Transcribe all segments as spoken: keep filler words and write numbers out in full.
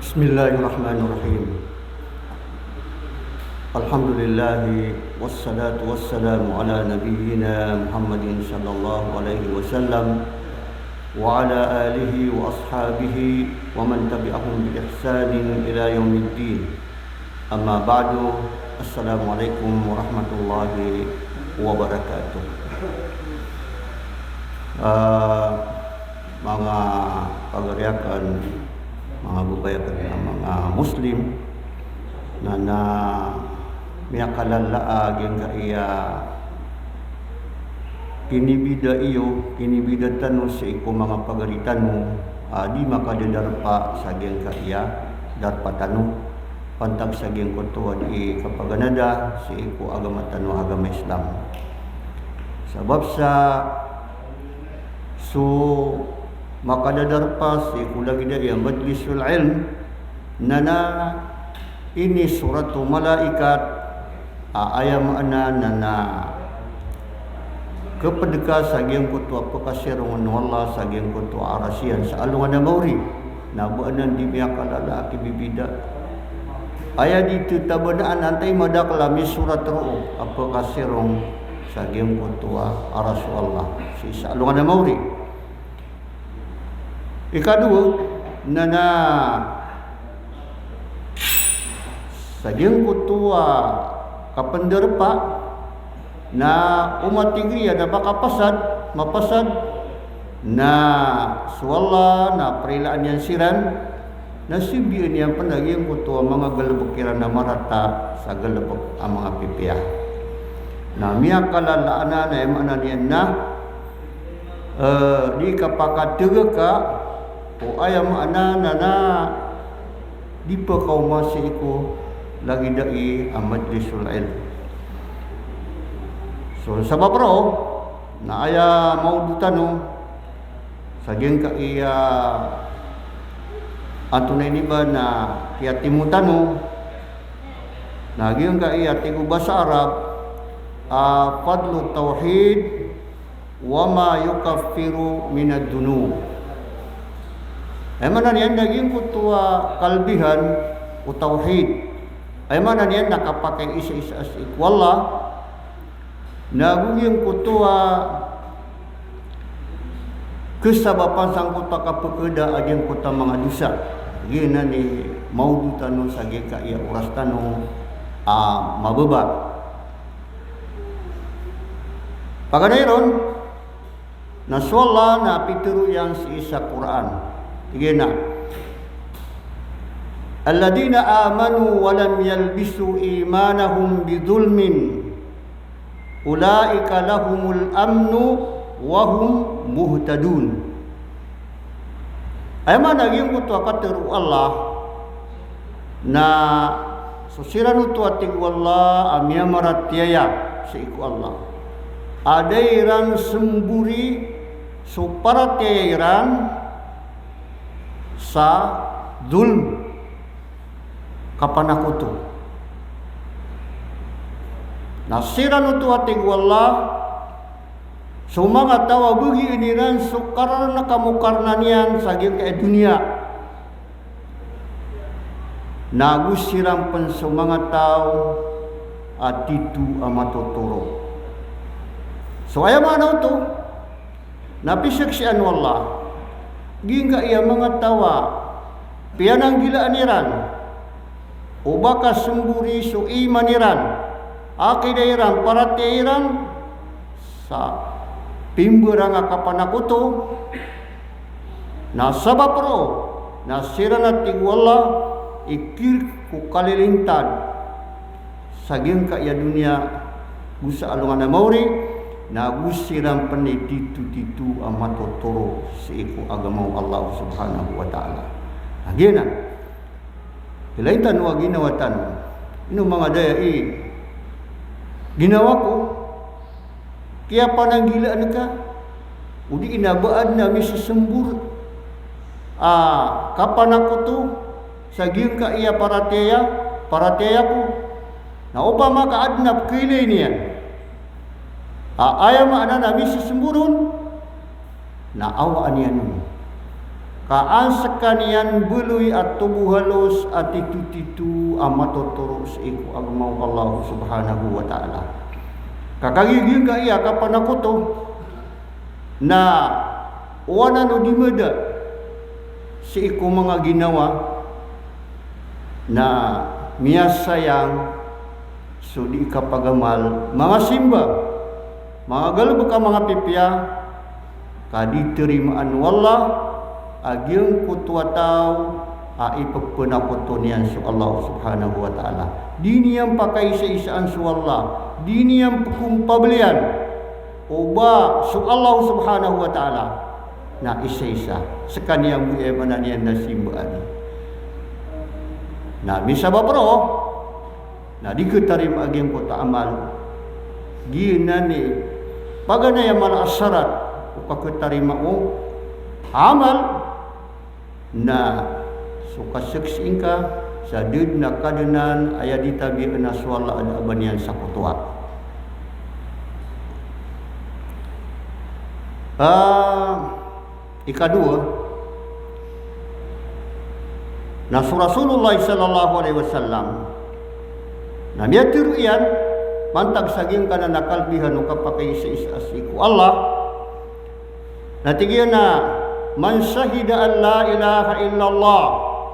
Bismillahirrahmanirrahim. Alhamdulillah, wassalatu wassalamu ala nabiyyina Muhammadin sallallahu alaihi wasallam, wa ala alihi wa ashabihi wa man tabi'ahum bi ihsanin ila yaumiddin. Amma ba'du, assalamualaikum warahmatullahi wabarakatuh. Ah, manga pagari akn, manga babay akn, manga Muslim, na, na miyakalala a giyangkaya kinibida iyo, kinibida tano sii ko manga pagari tano, a di makadadarpa sa giyangkaya darpa tano. Pantag sa giyangkoto a di kapaganada sii ko agama tano a agama Islam. Sabap sa so makadadarpa sii ko lagid aya majlisul ilm, na na inisorat o malaikat, a aya maana na na keped ka sa giyangkoto a pekasirongen o Allah sa giyangkoto a aras iyan sa alongan a maori. Na ba anan di miyakalala a kibibida. Aya di tetabanaan antaa i madakel a misorat roo a pekasirong sa giyangkoto a aras o Allah sii sa alongan a maori. Ikadowa, na na sa giyangkoto a kapendarpa, na o matig iyan a makapasad, mapasad, na so Allah na perilaan iyan siran, na simbian iyan pen a giyangkoto a manga galebek iran a marata sa galebek a manga pipiya. Na miyakalala anan a aya maana niyan na, eh, di kapakatega ka, o aya maana na na di pekaoma sii ko lagid aya a majlisul ilm. So sabap roo, na aya maudu tano sa giyangkaya antonaa ini ba na kiyatimo tano, na giyangkaya tig o basa Arab a fadlu tawhid wa ma yukaffiru minad dunub. Aya maana niyan na giyangkoto a kalbihan o tawhid. Aya maana niyan na kapakaisaisa sii ko Allah. Na go giyangkoto a kesabapan sangkoto a kapekeda a giyangkoto a manga dosa. Giyanan i maudu tano sa giyangkaya oras tano a mababa. Paganay ron, na so Allah na pitero iyan sii sa Qur'an. Tig iyan a, "Alladhina amanu wa lam yalbisu imanahum bidhulmin, ulaika lahumul amnu wa hum muhtadun." Aya maana giyangkoto a katero o Allah, na so siran oto a tig o Allah a miyamaratiyaya sii ko Allah a da iran sembori so paratiyaya iran sa dhulm, kapanakoto. Na siran oto a tig o Allah, so manga taw a begian iran so karna kamokarna niyan sa giyangkaya doniya. Na go siran pen so manga taw a tito a matotoro. So aya maana oto, na pisaksian o Allah giyangkaya manga taw a piyananggilaan iran o ba ka sembori so iman iran, akida iran, paratiyaya iran, sa pimberang a kapanakoto, na sabap roo na siran a tig o Allah i kir ko kalilintad sa giyangkaya doniya go sa alongan a maori, na go siran pen i tito-tito a matotoro sii ko agama o Allah subhanahu wa ta'ala. Na giyanan, ilay tano a ginawa tano. Ino manga daya i ginawa ko, kiyapananggilaan ka, o di na ba aden a misesembor a kapanakoto sa giyangkaya paratiyaya, paratiyaya ko. Na opama ka aden a pekeilay niyan a aya maana na misesembor on, na awaan iyan on. Ka an sekaniyan beloy a tobo halos a titotito a matotoro sii ko agama o Allah subhanahu wa ta'ala. Ka kagiya giyangkaya kapanakoto na o anan o di mada sii ko manga ginawa na miyasayang so di kapagamal, manga simba, manga galebek a manga pipiya, ka di tarimaan o Allah a giyangkoto a taw a ipepenakoto niyan so Allah subhanahu wa ta'ala. Di niyan pakaisaisaan so Allah, di niyan pekompabelian o ba so Allah subhanahu wa ta'ala na isaisa. Sekaniyan bo i aya maana niyan na simbaan. Na misabap roo na di ketarima a giyangkoto a amal. Giyanan i paganay a mala a sarat o kaketarima o amal na so kasaksii ngka sa da den a Kadnan a aya di tabiya na so Allah a da a ba niyan sakotowa. Ah, ikadowa, na so Rasulullah sallallahu alaihi wasallam na miyatharo iyan mantag sa giyangkanan a kalbihan o kapakaisaisa sii ko Allah. Na tig iyan a, "Man shahida an la ilaha illallah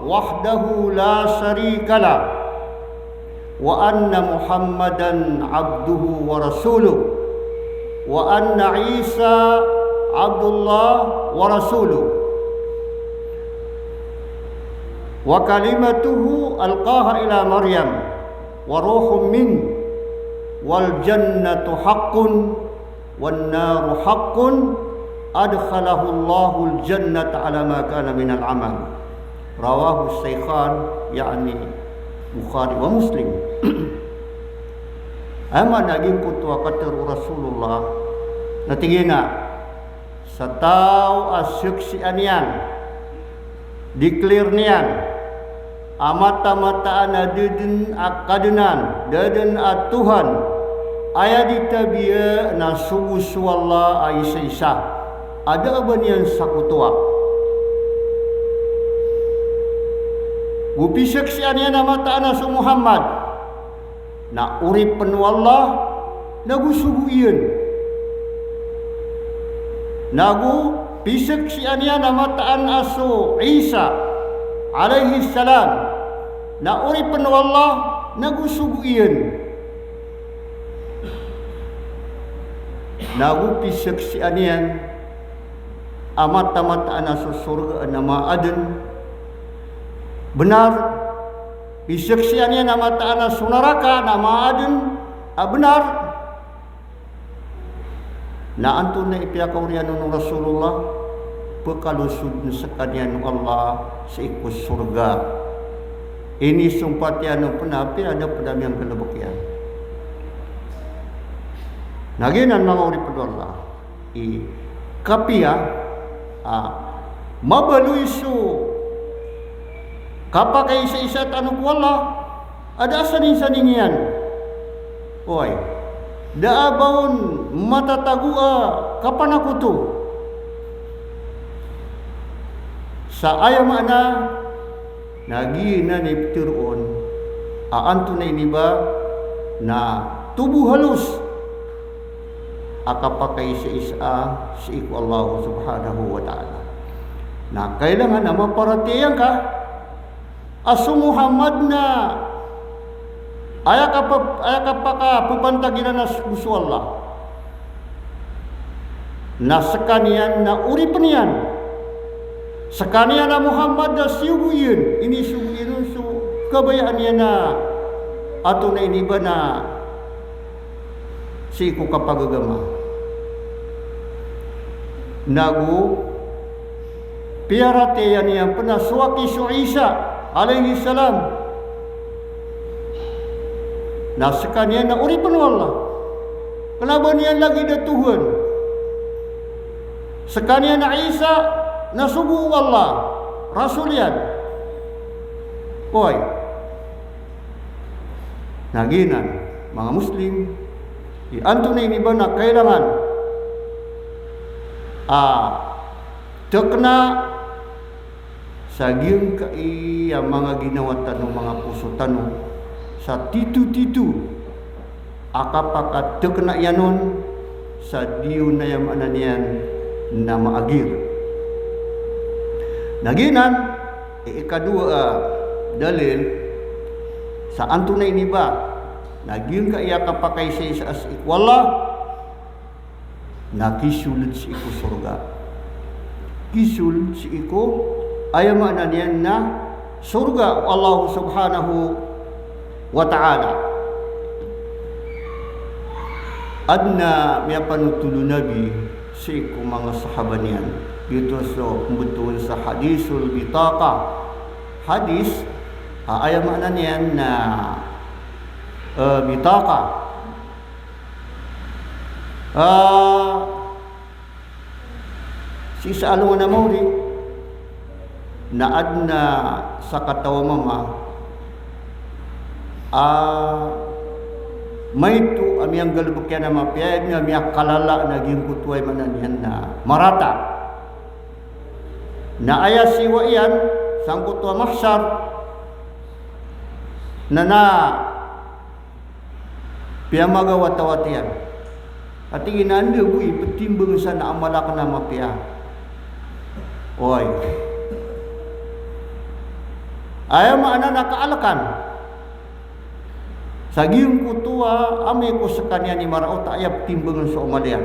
wahdahu la sharika lah, wa anna Muhammadan abduhu wa rasuluh, wa anna Isa abdullah wa rasuluh, wa kalimatuhu alqaha ila Maryam, wa ruhun min, wal jannatu haqqun, wan naru haqqun, adkhalahullahu al-jannata ala ma kana minal amal." Rawahu Shaykhan, ya'ni Bukhari wa Muslim. Aya maana giyangkoto a katharo o Rasulullah na tig iyan a, sa taw a saksian iyan, declare niyan a mataan-mataan a da den a Kadnan, da den a Tuhan a aya di tabiya na so bo so Allah a isaisa a da a ba niyan sakotowa. Go pisaksian iyan a mataan a so Muhammad na oripen o Allah, nago sogo iyan. Nago pisaksian iyan a mataan a so Isa alayhis salam na oripen o Allah, nago sogo iyan. Nago pisaksian iyan a mataan-mataan a so sorga na maaden, benar. Pisaksian iyan a mataan a so naraka na maaden a benar. Na antonaa i piyakaoriyan on o Rasulullah? Pekalosoden sekaniyan o Allah sii ko sorga. Inisompat iyan on pen a apiya da pen a miyanggalebek iyan. Na giyanan manga oripen o Allah i kapiya a mabaloy so kapakaisaisa tano ko Allah a da a saningsaning iyan. Oway, da a ba on matatago a kapanakoto. Sa aya maana na giyanan i pitharo on a antonaa ini ba na tobo halos a kapakaisaisa sii ko Allah subhanahu wa ta'ala. Na kailangan a maparatiyaya ngka a so Muhammad na aya kapa-, aya kapakapepantag iran a so, so Allah. Na sekaniyan na oripen iyan. Sekaniyan a Muhammad na siyogo iyan, inisogo iyan on so kabayaan iyan a antonaa ini ba na sii ko kapagagama. Nago piyaratiyaya niyan pen a so aki so Isa alayhis salam na sekaniyan na oripen o Allah. Kena ba niyan lagid a Tuhan. Sekaniyan a Isa na sogo o Allah, rasol iyan. Oway. Na giyanan, manga Muslim, i antonaa ini ba na kailangan a tekena sa giyangkai a manga ginawa tano, manga poso tano, sa titotito a kapakatekna iyan on, sa di on, aya maana niyan na, maagir. Na giyanan i ikadowa a dalil sa antonaa ini ba, na giyangkai a kapakaisaisa sii ko Allah, na kisold sii ko sorga. Kisold sii ko, aya maana niyan na sorga o Allah Subhanahu wa Ta'ala. Adn a miyapanotol o Nabi sii ko manga sahaba niyan. Giyoto so pmbtowan sa hadisul bitaqah. Hadis a aya maana niyan na, eh, bitaqah. Ah, sii sa alongan a maori na adn a sakataw a mama a maito a miyanggalbk iyan a mapiya, adn a miyakalala na giyangkoto a aya maana niyan na marata. Na aya siyowa iyan sangkoto a mahsar na, na piyamagawatawat iyan. Ati giyanan, anda bo i ptimbang sa na amal akn a mapiya? Oway. Aya maana na kaalkan sa giyangkoto a amay ko skaniyan i maraot a aya ptimbangn so amal iyan.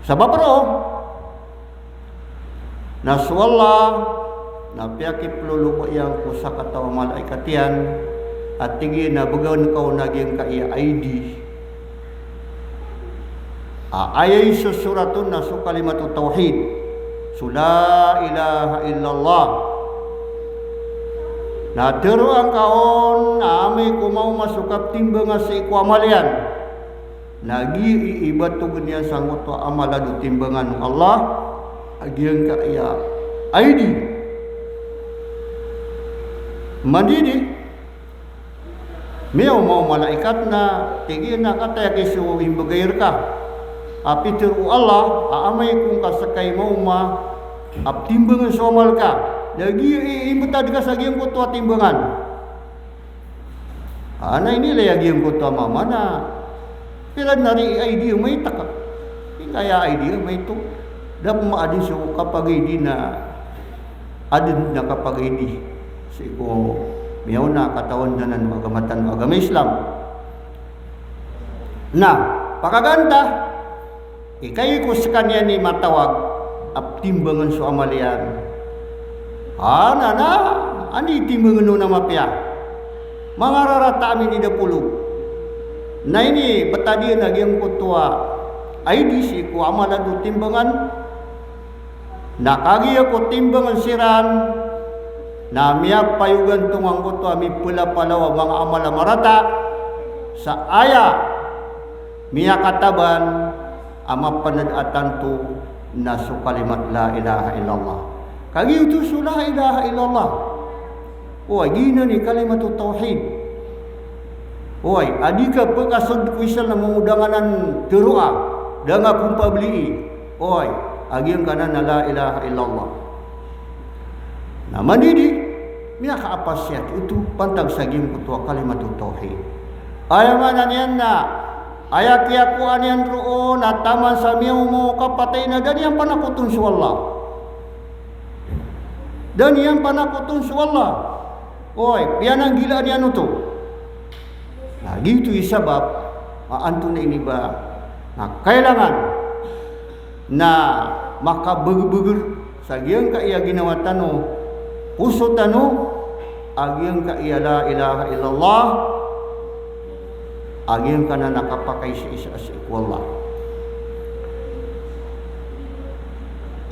Sabap roo na so Allah na piyakiploloba iyan ko sakataw a malaikat iyan, a tig iyan a bgan ka on a giyangkai a I D. A aya isosorat on na so kalimat o tawhid, so la ilaha illallah. Na tharoa ngka on a amay ko maoma so kaptimbanga sii ko amal iyan, na giya i ibatog iyan sangkoto a amal a do timbangan o Allah a giyangkaya I D. Mandidi, miyaoma o malaikat na tig iyan a kataya ki so imbgay rka a pitharo o Allah a amay ko ngka ska i maoma a ptimbangan so amal ka, na giya i imbtad ka sa giyangkoto a timbangan. Ana inilay a giyangkoto a mama na pira na ri i I D a maito ka. Ingkaya I D a maito. Da pman adn so kapag-I D na adn a kapag-I D sii ko miyaona a katawan tano a agama tano a agama Islam. Na pakagaan ta, ikagiya ko skaniyan i matawag a ptimbangan so amal iyan. Ana na, anda i timbangan on a mapiya? Mangararata ami ni dapolog. Na inibtad iyan a giyangkoto a I D sii ko amal a do timbangan. Na kagiya ko timbangan siran na miyapayogan to ngangkoto a miphlapalaw a manga amal a marata sa aya miyakataban a mapnd a tanto na so kalimat la ilaha illallah. Kagiya oto so la ilaha illallah, oway, giyanan i kalimat o tawhid. Oway, a di ka pkasold ko isa na mangodanganan tharoa, da nga ko mpablii. Oway, a giyangkanan a la ilaha illallah. Na mandidi, miyakaapasiyat oto pantag sa giyangkoto a kalimat o tawhid. Aya maana niyan na aya kiyakowa niyan roo na taman sa miyaoma o kapatay na da niyan panakoton so Allah. Da niyan panakoton so Allah. Oway, piyananggilaan iyan oto. Na giyoto i sabap a antonaa ini ba na kailangan na makabagbagr sa giyangkaya ginawa tano, poso tano, a giyangkaya la ilaha illallah, a giyangkanan a kapakaisaisa sii ko Allah.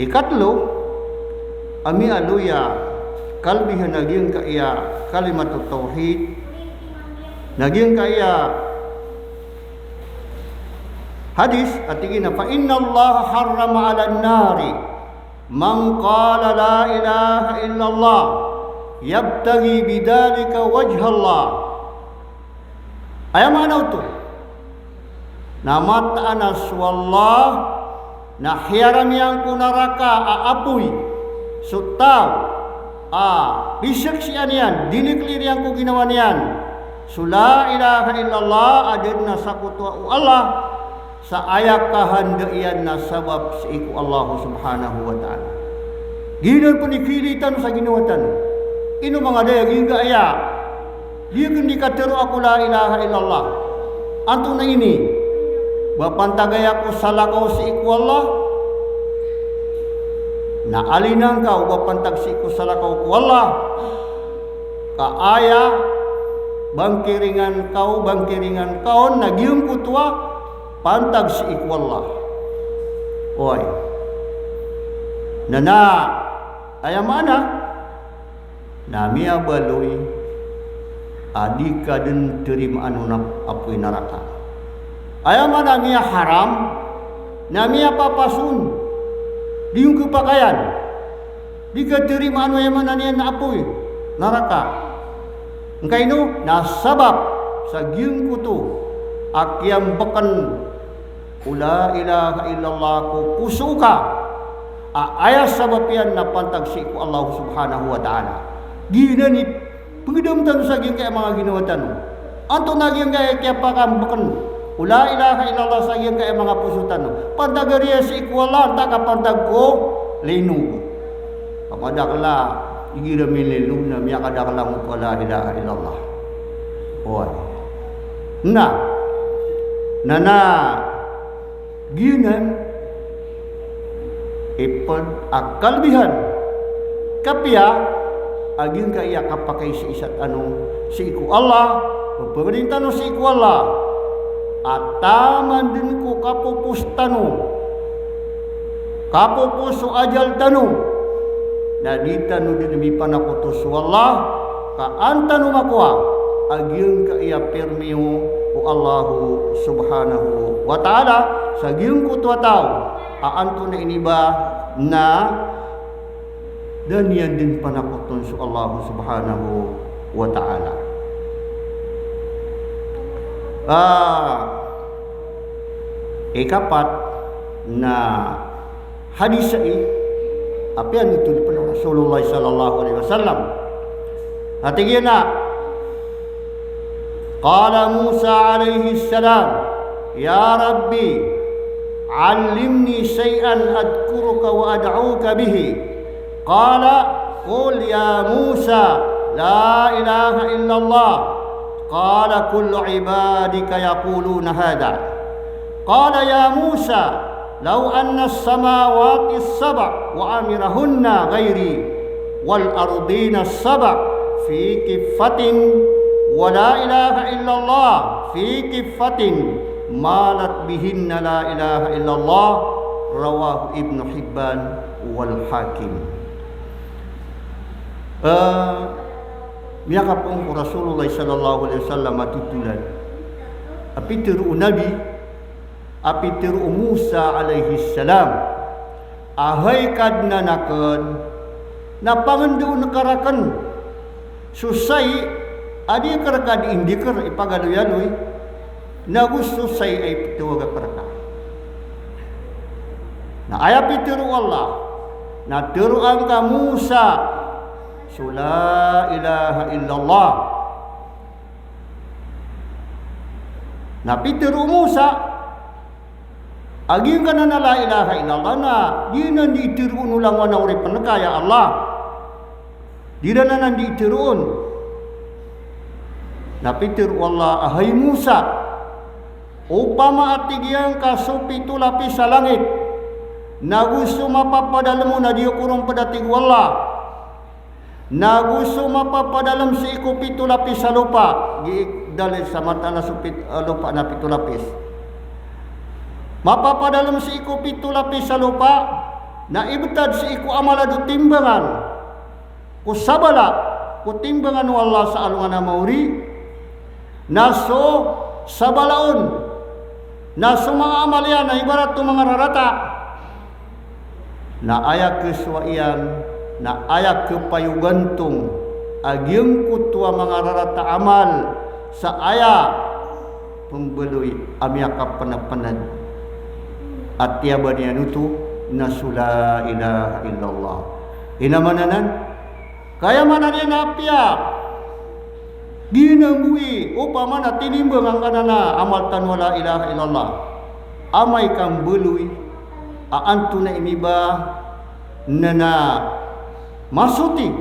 Ikatlo a miyaaloy a kalbihan a giyangkaya kalimat o tawhid, na giyangkaya hadis a tig iyan a, "Fa innallaha harrama 'alan nari man qala la ilaha illallah yabtaghi bidhalika wajhallah." Aya maana oto na mataan a so Allah na hiyaram iyan ko naraka a apoy So taw a pisaksian iyan, dinikliriyan ko ginawa niyan so la ilaha illallah, a da dn a sakotoa o Allah sa aya kahanda iyan na sabap sii ko Allah subhanahu wa ta'ala. Giyanan pn i khailay tano sa ginawa tano. Ino manga daya giyangkaya di akn di katharoa ko la ilaha illallah. Antonaa ini? Ba pantag aya ko salakaw sii ko Allah? Na alina ngka o ba pantag sii ko salakaw ko Allah, ka aya bangkiringan ka o bangkiringan ka on na giyangkoto a pantag sii ko Allah. Oway. Na, na aya maana na miyabaloy a di ka dn tarimaan on a apoy naraka. Aya maana miyaharam na miyapapas on, di on khapakayan, di ka tarimaan on, aya maana niyan na apoy naraka. Angkaino? Na sabap sa giyangkoto a kiyambkn o la ilaha illallah ko poso ka, a aya sabap iyan na pantag sii ko Allah subhanahu wa ta'ala. Giyanan i pngdam tano sa giyangkaya manga ginawa tano. Antonaa giyangkaya kiyapakambkn o la ilaha illallah sa giyangkaya manga poso tano? Pantag a riya sii ko Allah, antaa ka pantag ko linog? Kamadakl a igira milinog na miyakadakl angkoto a la ilaha illallah. Oway. Na, na, na giyanan i pd a kalbihan. Kapiya a giyangkaya kapakaisaisa tano sii ko Allah, pphangnin tano sii ko Allah a taman dn ko kapopos tano, kapopos o ajal tano, na di tano dn mipanakoto so Allah, ka an tano makowa a giyangkaya pirmiyo o Allah subhanahu wa ta'ala sa giyangkoto a taw a antonaa ini ba na da niyan dn panakoton so Allah subhanahu wa ta'ala. Ah, ikapat na hadis ai, a piyanothol pn o Rasulullah sallallahu alaihi wasallam. A tig iyan a, qala Musa alayhis salam, "Ya Rabbi, allimni shay'an adhkuruka wa ad'uka bihi." Qala, "Qul ya Musa, la ilaha illallah." Qala, "Kullu ibadika yaquluna hadha." Qala, "Ya Musa, law anna as-samawati as-sab'a wa amirahunna ghayri wal ardina as-sab'a fi kiffatin wa la ilaha illallah fi kiffatin malat bihinna la ilaha illallah." Rawahu Ibnu Hibban wal Hakim. Eh, miyakapoon ko Rasulullah sallallahu alaihi wasallam a thotolan a pitharo o Nabi, a pitharo o Musa alayhis salam a, "Hay Kadnan akn, na pangndaon ka rakn so shayi a di ka rka dii ndikr, ipagaloyaloy, nago so shayi a ipthawag akn rka." Na aya pitharo o Allah na tharoa ngka Musa so la ilaha illallah. Na pitharo o Musa a giyangkanan a la ilaha illallah na giyanan dii tharoon o langowan a oripn ka, ya Allah. Di ran anan dii tharoon. Na pitharo o Allah a, "Hay Musa, opama a tig iyan ka so pito lapis a langit, nago so mapapadalm on a di ko ron pd a tig o Allah, nago so mapapadalm sii ko pito lapis a lopa," giya i dalil sa mataan a so pit-, a lopa na pito lapis. Mapapadalm sii ko pito lapis a lopa, na ibtad sii ko amal a do timbangan ko sabala ko timbangan o Allah sa alongan a maori, na so sabala on, na so manga amal iyan na ibarat o manga rarata. Na aya khasowa iyan, na aya khapayogantung a giyangkoto a manga rarata a amal sa aya pmbaloy a miyakapnapnad a tiyaban iyan oto na so la ilaha illallah. Ino maana nan? Ka aya maana niyan na apiya ginamboy, opama na tinimbang angkanan a amal tano a la ilaha illallah, amay ka mbaloy a antonaa i miba nan a masoti,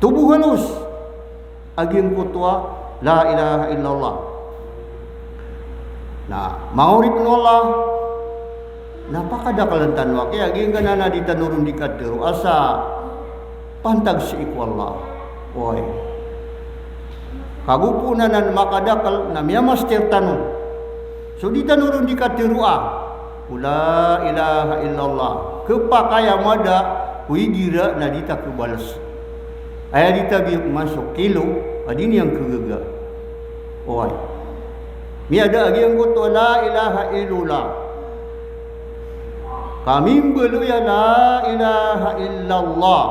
tobo halos a giyangkoto a la ilaha illallah. Na manga oripen o Allah, na pakadakelan tano a kiyagingganan a di tano ron di katero a sa pantag sii ko Allah. Oway. Kago pn anan makadakel na miyamaster tano. So di tano ron di katero a ko la ilaha illallah, khapakay a mada ko igira na di ta khabales. Aya di ta biyo pman so kilo a di niyan khagaga. Oway. Miyada a giyangkoto a la ilaha illallah. Ka mimbaloy a la ilaha illallah.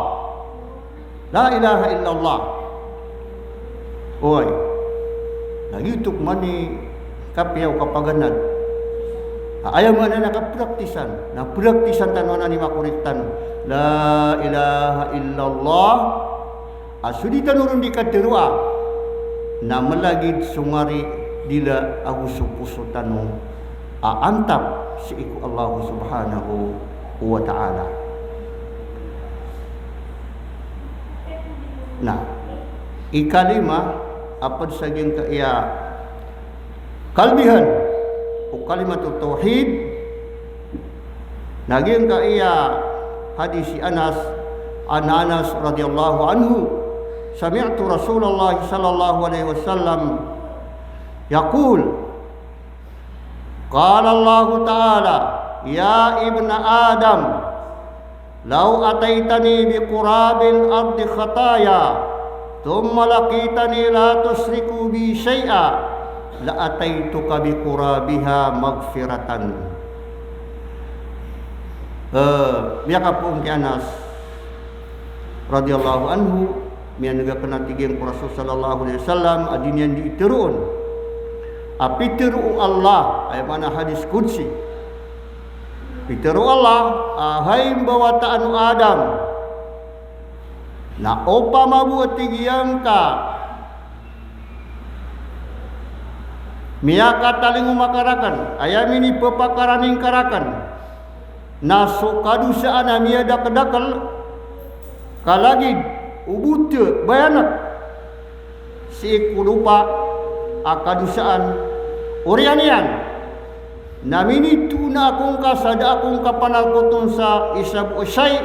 La ilaha illallah. Oway. Na giyoto pman i kapiya o kapaganad. A, aya maana na kapraktisan. Na praktisan tano anan i makorek tano. La ilaha illallah. A so di tano ron di katero a, na malagid so ngari, dila ago so poso tano a antap sii ko Allah subhanahu wa ta'ala. Na ikalima a pd sa giyangkaya kalbihan o kalimatut tawhid, na giyangkaya hadis i Anas, an Anas radhiyallahu anhu, sami'tu Rasulullah sallallahu alaihi wasallam yaqul, qala Allahu ta'ala, ya ibna Adam, law ataitani bi qurabil ardi khataya, thumma laqitani la tushriku bi shay'a, la ataituka bi qurabiha maghfiratan. Eh, miyakapoon ki Anas radhiyallahu anhu, miyaneg aken a tig iyan ko Rasul sallallahu alaihi wasallam a di niyan di teroon a pitero o Allah, aya maana hadis qudsi. Pitero o Allah a, hay mbawataan o Adam, na opama bo a tig iyan ka miyakatalingoma ka raken, aya minipepakaraning ka raken, na so kadosaan a miyadakedakel ka lagid o bota bayanek sii ko lopa a kadosaan, oriyan iyan na minitoon ako ngka sa da ako ngka panakoton sa isa bo a shay',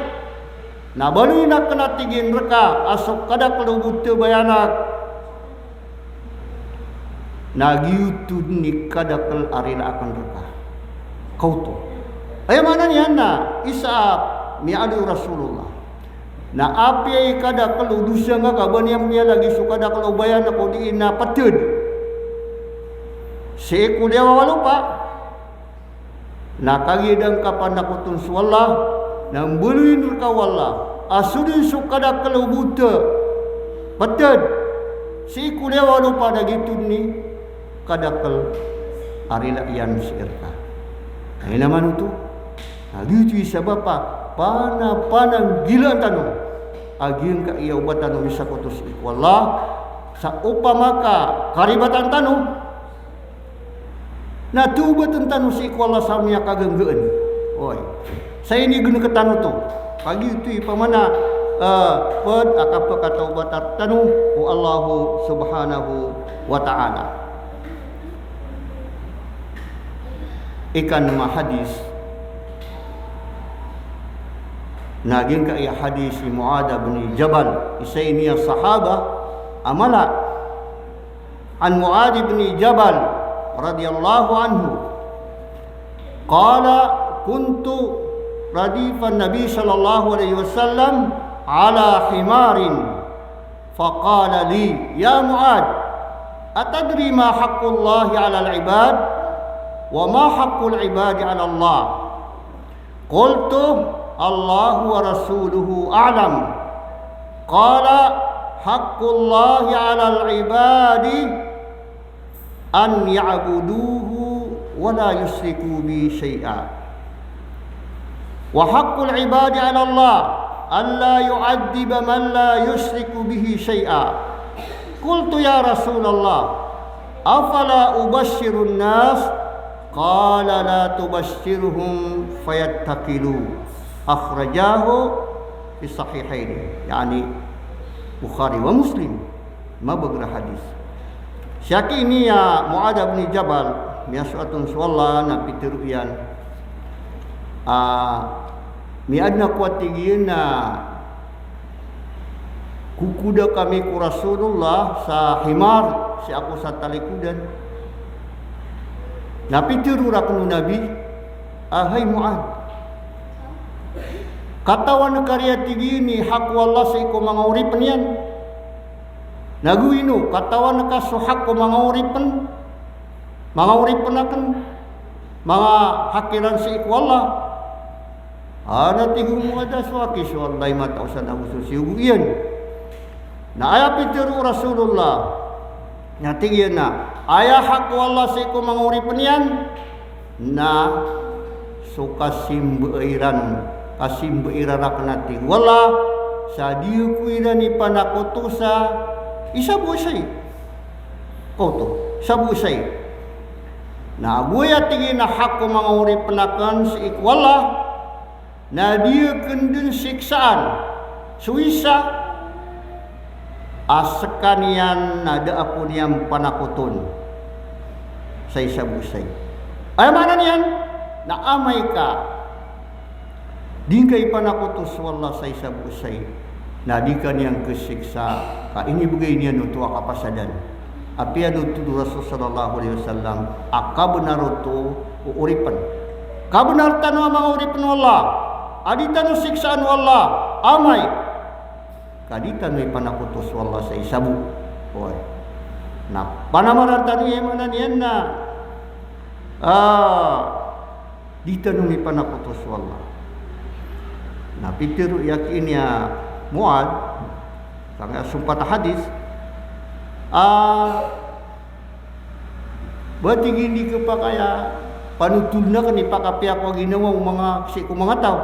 na baloyin aken a tig iyan reka a so kadakel o bota bayanek na giyoto dn i kadakel a rila aken reka. Kaoto. Aya maana niyan na isa a miyaaloy o Rasulullah na apiya i kadakel o dosa ngka ka ba niyan miyalagid so kadakel o bayanek o di na peted sii ko liyawaw a lopa, na kagiya da ngka panakoton so Allah, na mbaloyin reka o Allah a so dn so kadakel o bota peted sii ko liyawaw a lopa na giyoto dn i kadakel a rila iyan sii reka. Na ino man oto? Na giyoto i sabap a pana-, pananggilaan tano a giyangkaya oba tano misakoto sii ko Allah sa opama ka karibatan tano na tawbatn tano sii ko Allah sa miyakaganggaan. Oy. Sa inignk tano oto. Kagiya oto i pamana, eh, pd a kapakatawbatan tano ko Allah subhanahu wa ta'ala. Ikanm a hadis na giyangkaya hadis i Muadh bin Jabal, isa ini a sahaba a mala. An Muadh bin Jabal radhiyallahu anhu, qala, kuntu radifan Nabi sallallahu alaihi wasallam ala himarin, faqala li, ya Muadh, atadri ma haqqullahi alal ibad, wa ma haqqul ibadi alallah? Qultu, Allahu wa rasuluhu a'lam. Qala, haqqullahi alal ibadi an ya'buduhu wa la yushriku bihi shay'a. Wa haqqul ibadi alallah alla yu'adhdhiba man la yushriku bihi shay'a. Qultu, ya Rasulallah, afala ubashshirun nas? Qala, la tubashshirhum fayattakilu. Akhrajahu fi sahihaini, yani Bukhari wa Muslim. Mabagr a hadis. Siyaki ini a Muadh bin Jabal, miyasoat on so Allah na pitharo iyan a, miyaadn ako a tig iyan a kokoda kami ko Rasulullah sa himar, sii ako sa talikodan. Na pitharo rakn o Nabi a, hay Muadh, katawan ka riya tig iyan i hak o Allah sii ko manga oripn iyan. Na go ino, katawan ka so hak o manga oripn, manga oripn akn, manga hak iran sii ko Allah. A, na tig o Muadh a so aki so Allah i matao san ago so siyogo iyan. Na aya pitharo o Rasulullah, na tig iyan a aya hak o Allah sii ko manga oripn iyan, na so kasimba iran, kasimba iran rakn a tig o Allah, sa di ako iran ipanakoto sa isa bo isai. Koto, isa bo isai. Na ago aya tig iyan a hak o manga oripn akn sii ko Allah, na di akn dn siksaan so isa a skaniyan na da ako niyan panakoton sa isa bo isai. Aya maana niyan na amay ka di ngka ipanakoto so Allah sa isa bo isai, na di ka niyan kasiksa ka inibgay niyan oto a kapasadan. Apiya oto o Rasul sallallahu alaihi wasallam a kabnar oto o oripn. Kabnar tano a manga oripn o Allah a di tano siksaan o Allah amay ka di tano ipanakoto so Allah sa isa bo. Oway. Na panamaran tano, aya maana niyan na, a, di tano ipanakoto so Allah. Na pitharo iyan ki ini a Muadh, sangkaya sompat a hadis, a, ba tig iyan di khapakay a panotholn akn i pakapiya ko a ginawa o manga, sii ko manga taw.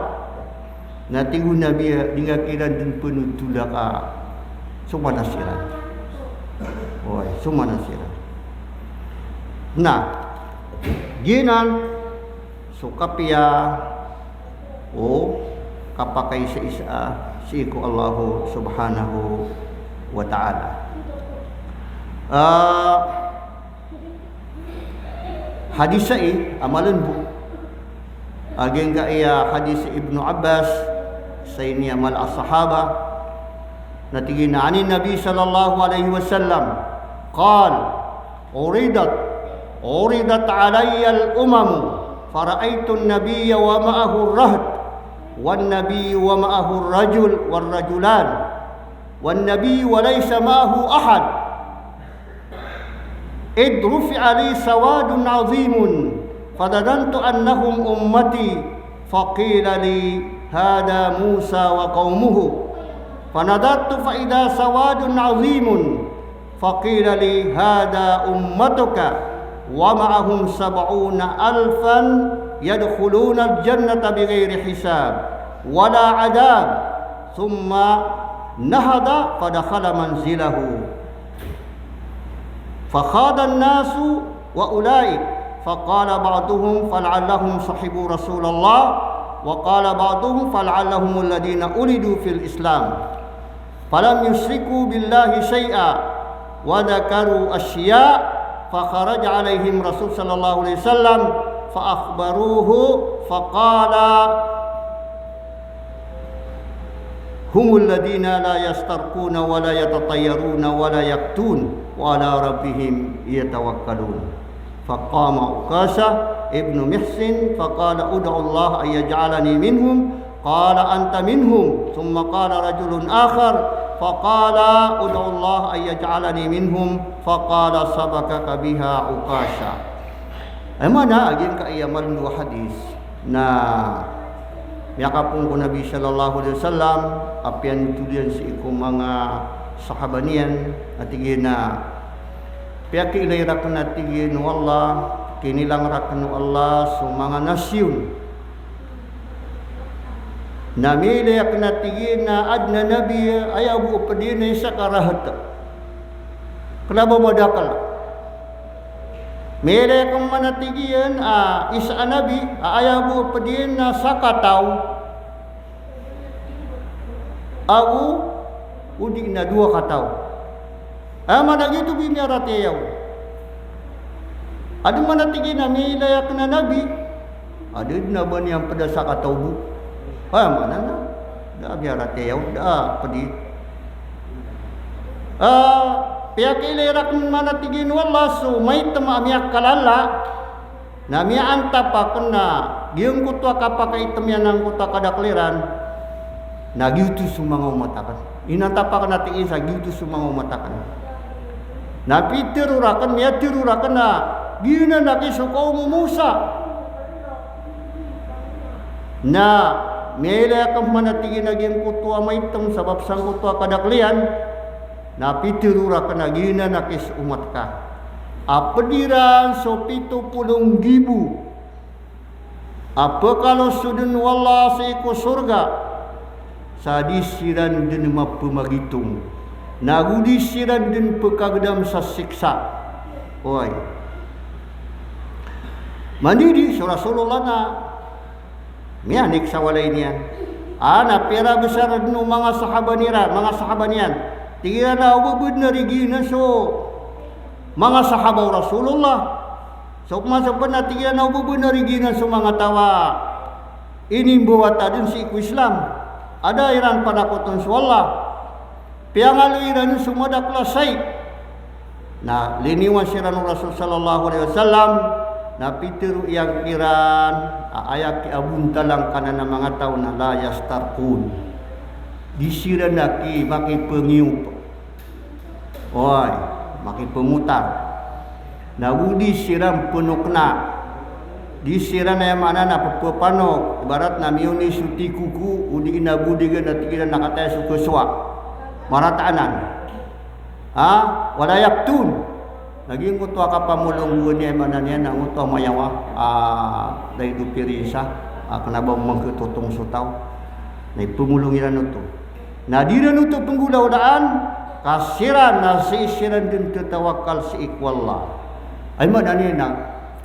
Na tig o Nabi a di ngka kiran dn panothola ka so manas iran. Oway, so manas iran. Na giyanan so kapiya o kapakaisa-isa sii ko Allah subhanahu wa ta'ala. A, hadis ai a malembo a giyangkaya hadis Ibnu Abbas, sa ini a mala a sahaba, na tig iyan a anin Nabi sallallahu alaihi wasallam, qal, uridat, uridat alayya al-umamu, fara'aytu an-nabiyya wa ma'ahu ar-rahtu, wan-nabiyyu wa ma'ahu ar-rajulu war-rajulan, wan-nabiyyu wa laysa ma'ahu ahad. Idh rufi'a li sawadun 'azimun, fadhanantu annahum ummati, faqila li, hadha Musa wa qawmuhu. Fanadhartu fa idha sawadun 'azimun, faqila li, hadha ummatuka, wa ma'ahum sab'una alfan yadkhulunal jannata bighayri hisab wala adhab. Thumma nahada fadakhala manzilahu. Fakhadhan nasu wa ulaik, faqala ba'duhum fala'allahum sahibu Rasulullah, wa qala ba'duhum fala'allahumul ladhina ulidu fil Islam falam yushriku billahi shay'a, wa dhakaru ashya', fakharaja alaihim Rasul sallallahu alaihi wasallam, fa akhbaruhu, faqala, humul ladhina la yastarquna wa la yatatayyaruna wa la yaktun, wa ala rabbihim yatawakkalun. Faqama Ukasha ibnu Mihsin, faqala, ud'u Allah an yaj'alani minhum. Qala, anta minhum. Thumma qala rajulun akhar, faqala, ud'u Allah an yaj'alani minhum. Faqala, sabaqaka biha Ukasha. Aya maana a giyangkaya malembo a hadis na miyakapoon ko Nabi sallallahu alaihi wasallam, a piyanothol iyan sii ko manga sahaba niyan, a tig iyan a piyakiilay rakn a tig iyan o Allah, kinilang rakn o Allah so manga nasyon Na miyailay akn a tig iyan a adn a nabi a aya bo a pd iyan na isa ka rahat. Kna ba madakl. Miyailay akn man a tig iyan a isa a nabi a aya bo a pd iyan na sakataw ago odi na dowa kataw. Aya maana giyoto bo i miyaratiyaya on. Adn man a tig iyan a miyailay akn a nabi, adn a ba niyan pd a sakataw bo. Aya maana na da a miyaratiyaya on, da a pd. Ah, piyakiilay rakn man a tig iyan o Allah so maitm a miyakalala. Na miyaantap akn a giyangkoto a kapakaitm iyan angkoto a kadakl iran, na giyoto so manga omat akn. Inantap akn a tig iyan sa giyoto so manga omat akn. Na pitharo rakn, miyatharo rakn a giyanan aki so kaom o Musa. Na miyailay akn man a tig iyan a giyangkoto a maitm sabap sangkoto a kadakl iyan. Na pitharo rakn a giyanan aki so omat ka. A pd iran so pito polo nggibo a pkalosoden o Allah sii ko sorga, sa di siran dn mapmagitong, na go di siran dn pkagdam sa siksa. Oway. Mandidi so Rasulullah na miyanik sa walay niyan. A, na pira besar dn o manga sahaba niran, manga sahaba niyan. Tig iran a o ba bnar i giyanan so manga sahaba o Rasulullah. So pman so pman a tig iran a o ba bnar i giyanan so manga taw a inimbawata dn sii ko Islam a da iran panakoton so Allah. Piyangaloy iran so madakl a sai. Na liniwan siran o Rasul sallallahu alaihi wasallam, na pitharo iyan kiran a aya kiyabontalan ka nan a manga taw na la yastarqun. Di siran aki makipngiyop. Oway, makipmotar. Na go di siran pnokna. Di siran, aya maana na pphanok, ibarat na miyaoni so tikoko, odi na bodigan a tig iran na kataya so khasowa. Marata anan. Ha? Wala yaktun. Na giyangkoto a kapamolong bo niyan, aya maana niyan na angkoto a mayawa a, da i do pirinsa a, kna ba mangkhatotong so taw. Na ipmolong iran oto. Na di iran oto pnggolawlaan, ka siran na sii siran dn tatawakkal sii ko Allah. Aya maana niyan na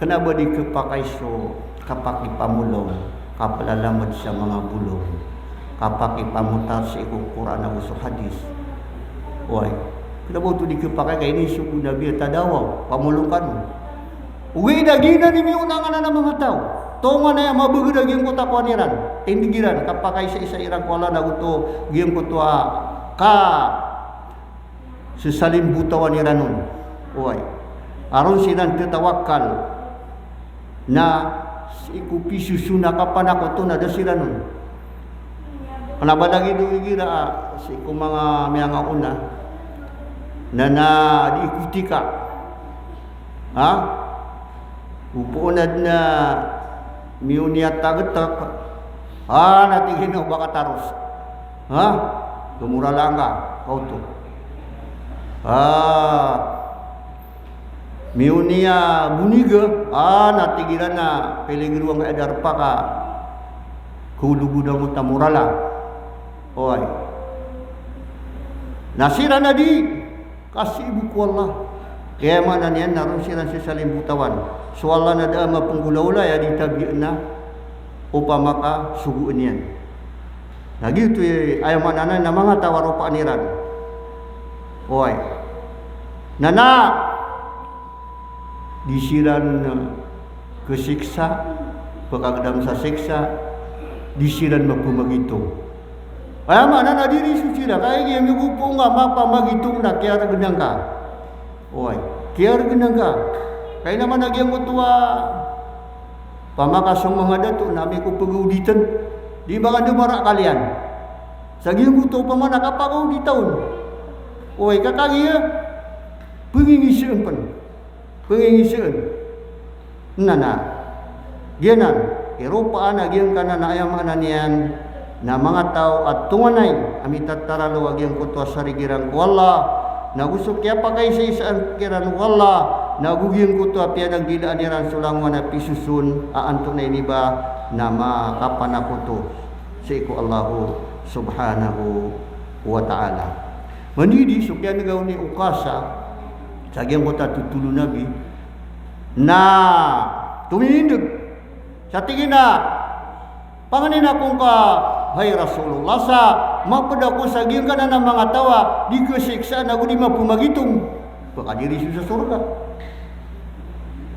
kna ba di khapakay so kapakipamolong, kaplalamed sa manga bolong, kapakipamotar sii ko Qur'an ago so hadis. Oway. Kna ba oto di khapakay ka iniiza o Nabi a tadawaw, pamolong kano. Ogaid a giyanan i miyaona anan a manga taw. Tonganay a mabagr a giyangkoto a kowan iran, tindg iran, kapakaisaisa iran ko Allah na oto giyangkoto a ka sesalimbotawan iran on. Oway. A ron siran tatawakkal. Na sii ko pisoson a kapanakoto na da siran on. Kna ba lagid o igira a sii ko manga miyangaona na, na di ikotika. Ha? Opo na dn a miyaoni a tagtak. Ha, na tig iyan o ba kataros. Ha? Gomorala angka, kaoto. Ha. Miyaoni a boniga, ha, na tig iran a peligro angka i darpa ka khaologon angkoto a morala. Oway. Na siran a di kasibo ko Allah. Aya maana niyan na ron siran sesalimbotawan. So Allah na da a mapnggolawla, aya di tabiya na opama ka sogoan iyan. Na giyoto i, aya maana niyan na manga taw a ropaan iran. Oway. Na na di siran khasiksa, pkhagdam sa siksa, di siran mapmagitong. Aya maana na di riso siran, ka aya giya migopo nga mapamagitong na kiyargn angka. Oway, kiyargn angka. Kay na man a giyangkoto a pamakaso manga dato na mikopagoditn. Di ba ka dn marakal iyan. Sa giyangkoto opama na kapakaodita on. Oway, ka kagiya pngingisaan pn. Pngingisaan. Na na. Giyanan, iropaan a giyangkanan a aya maana niyan na manga taw a tonganay a mitataralo a giyangkoto a sarig iran ko Allah, na go so kiyapakaisaisaan kiran o Allah, na go giyangkoto a piyananggilaan iran so langowan a pisoson a antonaa ini ba na makapanakoto. sii ko Allah subhanahu wa ta'ala. Manidi so kiyan'ga on i Ukasha sa giyangkoto a totol o Nabi na tominindg sa tig iyan a, pangnin ako ngka, hay Rasulullah, sa mapd ako sa giyangkanan a manga taw a di kasiksaan ago di mapmagitong. Pkadiri so sa sorga.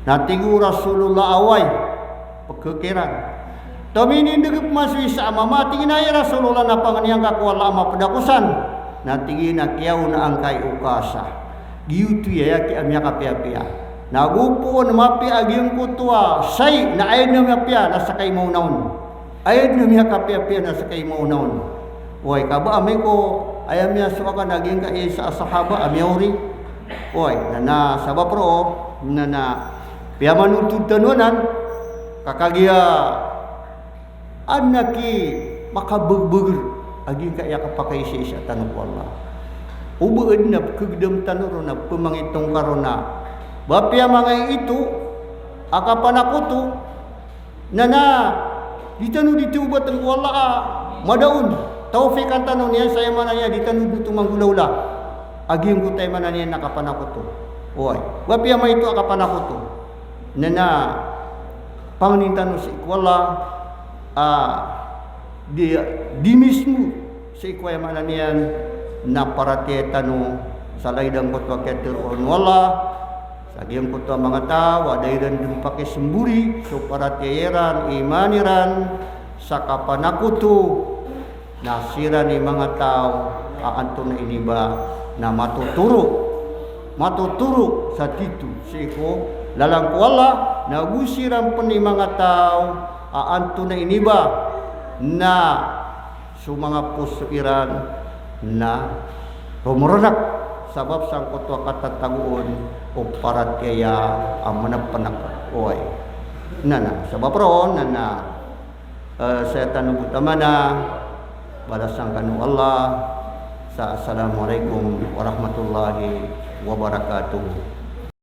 Na tig o Rasulullah a oway, pkhk iran. Tominindg pman so isa a mama, tig iyan a, hay Rasulullah, na pangnin angka ko Allah a mapd ako san. Na tig iyan a kiyaona angka i Ukasha. Giyoto i aya ki a miyakapiyapiya. Na go poon mapiya a giyangkoto a shay na aya dn a mapiya na ska i maona on. Aya dn a miyakapiyapiya na ska i maona on. Oway, ka ba amay ko aya miyasowa ka na giyangkai sa sahaba a miyaori. Oway, na, na sabap roo, na, na piyamanothol tano anan, ka kagiya adn a ki makabagbagr a giyangkai a kapakaisaisa tano ko Allah. O ba adn a pkhagdam tano ron a pmangitongka ron a ba piya manga ito a kapanakoto, na, na di tano di tawbatn ko Allah a madaon. Tawfiqan tano niyan sa aya maana niyan a di tano dn oto manggolawla a giyangkoto a aya maana niyan a kapanakoto. Oway, ba piya manga ito a kapanakoto, na, na pangnin tano sii ko Allah a di, di mismo sii ko aya maana niyan na paratiyaya tano sa lagid angkoto a kiyatharoa o Allah sa giyangkoto a manga taw a da iran dn pakismbori so paratiyaya iran, iman iran sa kapanakoto, na siran i manga taw a antonaa ini ba na matotoro, matotoro sa tito sii ko lalan ko Allah, na go siran pn i manga taw a antonaa ini ba na so manga poso iran na romoronak sabap sangkoto a katatagoon o paratiyaya a manapnak. Oway. Na, na sabap roo, na, na, eh, saya tano bo tamana, balasan kano o Allah. Sa assalamu alaikum warahmatullahi wabarakatuh.